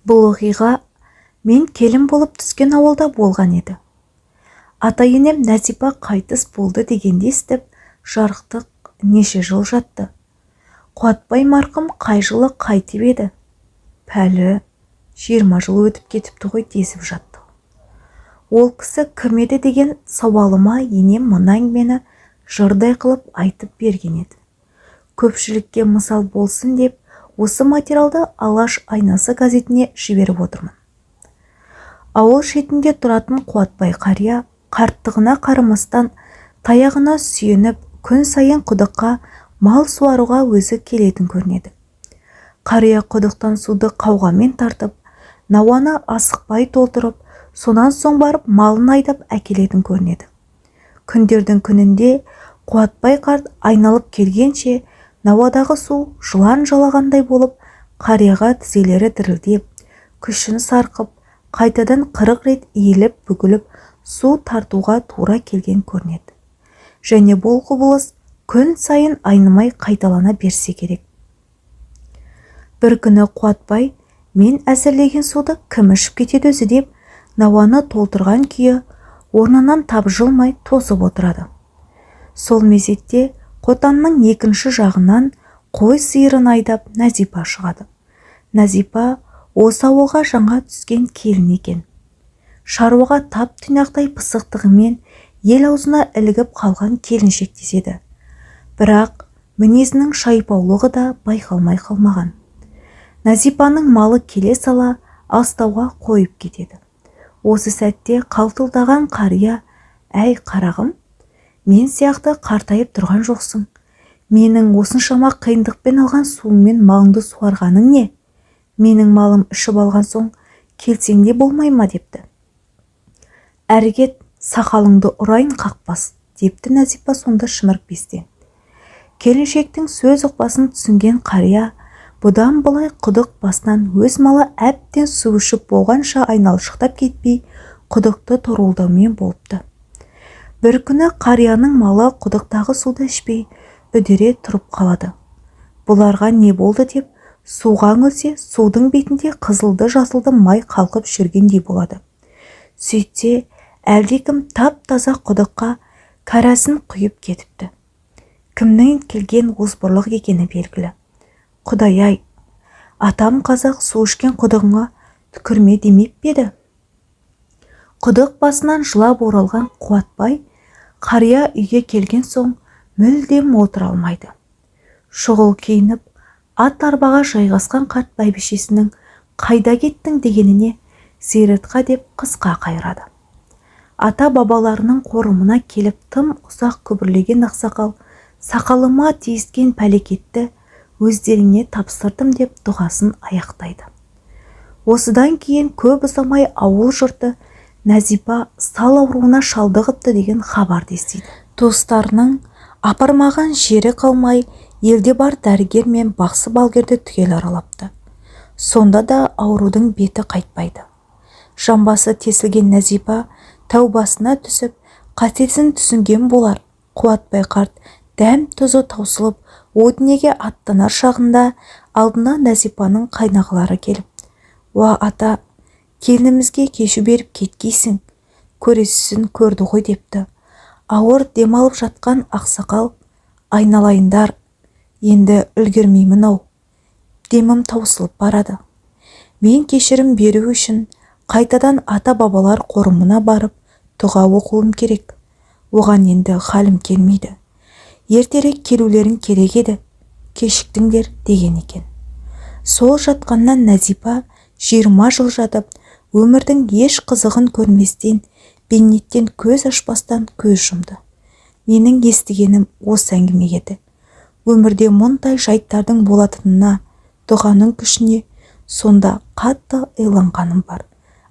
Бұл оқиға мен келін болып түскен ауылда болған еді. Ата-енем Нәзипа қайтыс болды дегенді естіп, жарықтық неше жыл жатты. Қуатбай марқұм қай жылы қайтып еді? Пәлі, 20 жыл өтіп кетіпті ғой десіп жатты. Ол кісі кім еді деген сауалыма енем мына әңгімені жырдай қылып айтып берген еді. Көпшілікке мысал болсын деп осы материалды Алаш айнасы газетіне жіберіп отырмын. Ауыл шетінде тұратын Қуатбай қария қарттығына қарамастан таяғына сүйеніп, күн сайын құдыққа мал суаруға өзі келетін көрінеді. Қария құдықтан суды қауғамен тартып, науаны асықпай толтырып, сонан соң барып малын айдап әкелетін көрінеді. Күндердің күнінде Қуатбай қарт айналып келгенше науадағы су жылан жалағандай болып, қарияға тізелері дірілдеп, күшін сарқып, қайтадан 40 рет иіліп бүгіліп су тартуға тура келген көрінеді. Және бұл құбылыс күн сайын айнымай қайталана берсе керек. Бір күні Қуатбай мен әзірлеген суды кім ішіп кетеді өзі деп науаны толтырған күйі орнынан тапжылмай тосып отырады. Сол мезетте қотанның екінші жағынан қой сиырын айдап Нәзипа шығады. Нәзипа осы ауылға жаңа түскен келін екен. Шаруаға тап тұйнақтай пысықтығымен ел аузына ілігіп қалған келіншек деседі. Бірақ мінезінің шайпаулығы да байқалмай қалмаған. Нәзипаның малы келе сала астауға қойып кетеді. Осы сәтте қалтылдаған қария, әй қарағым, мен сияқты қартайып тұрған жоқсың. Менің осыншама қиындықпен алған суыммен малыңды суарғаның не? Менің малым ішіп алған соң келсең де болмай ма депті. Әрі кет, сақалыңды ұрайын қақпас, депті Нәзипа сонда шімірікпестен. Келіншектің сөз ұқпасын түсінген қария бұдан былай құдық басынан өз малы әбден су ішіп болғанша айналшықтап кетпей құдықты торуылдаумен болыпты. Бір күні қарияның малы құдықтағы суды ішпей үдере тұрып қалады. Бұларға не болды деп суға үңілсе, судың бетінде қызылды-жасылды май қалқып жүргендей болады. Сөйтсе, әлдекім тап-таза құдыққа кәрәсін құйып кетіпті. Кімнің келген озбырлық екені белгілі. Құдай-ай, атам қазақ су ішкен құдығыңа түкірме демеп пе еді? Құдық басынан жылап оралған Қуатбай қария үйге келген соң мүлдем отыра алмайды. Шұғыл киініп, ат арбаға жайғасқан қарт бәйбішесінің қайда кеттің дегеніне зиратқа деп қысқа қайырады. Ата-бабаларының қорымына келіп тым ұзақ күбірлеген ақсақал сақалыма тиіскен пәлекетті өздеріңе тапсырдым деп дұғасын аяқтайды. Осыдан кейін көп ұзамай ауыл жұрты Нәзипа сал ауруына шалдығыпты деген хабарды естиді. Туыстарының апармаған жері қалмай, елде бар дәрігер мен бақсы балгерді түгел аралапты. Сонда да аурудың беті қайтпайды. Жамбасы тесілген Нәзипа тәубасына түсіп, қатесін түсінген болар. Қуатбай қарт дәм тұзы таусылып, о дүниеге аттанар шағында алдына Нәзипаның қайнағалары келіп, «Уа ата, келінімізге кешу беріп кеткейсің, көресісін көрді ғой» депті. Ауыр демалып жатқан ақсақал, айналайындар, енді үлгермеймін-ау, демім таусылып барады. Мен кешірім беру үшін қайтадан ата-бабалар қорымына барып дұға оқуым керек. Оған енді халім келмейді. Ертерек келулерің керек еді, кешіктіңдер деген екен. Сол жатқаннан Нәзипа 20 жыл жатып, өмірдің еш қызығын көрместен, бейнеттен көз ашпастан көз жұмды. Менің естігенім осы әңгіме еді. Өмірде мұндай жайттардың болатынына, дұғаның күшіне сонда қатты иланғаным бар.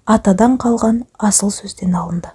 Атадан қалған асыл сөзден алынды.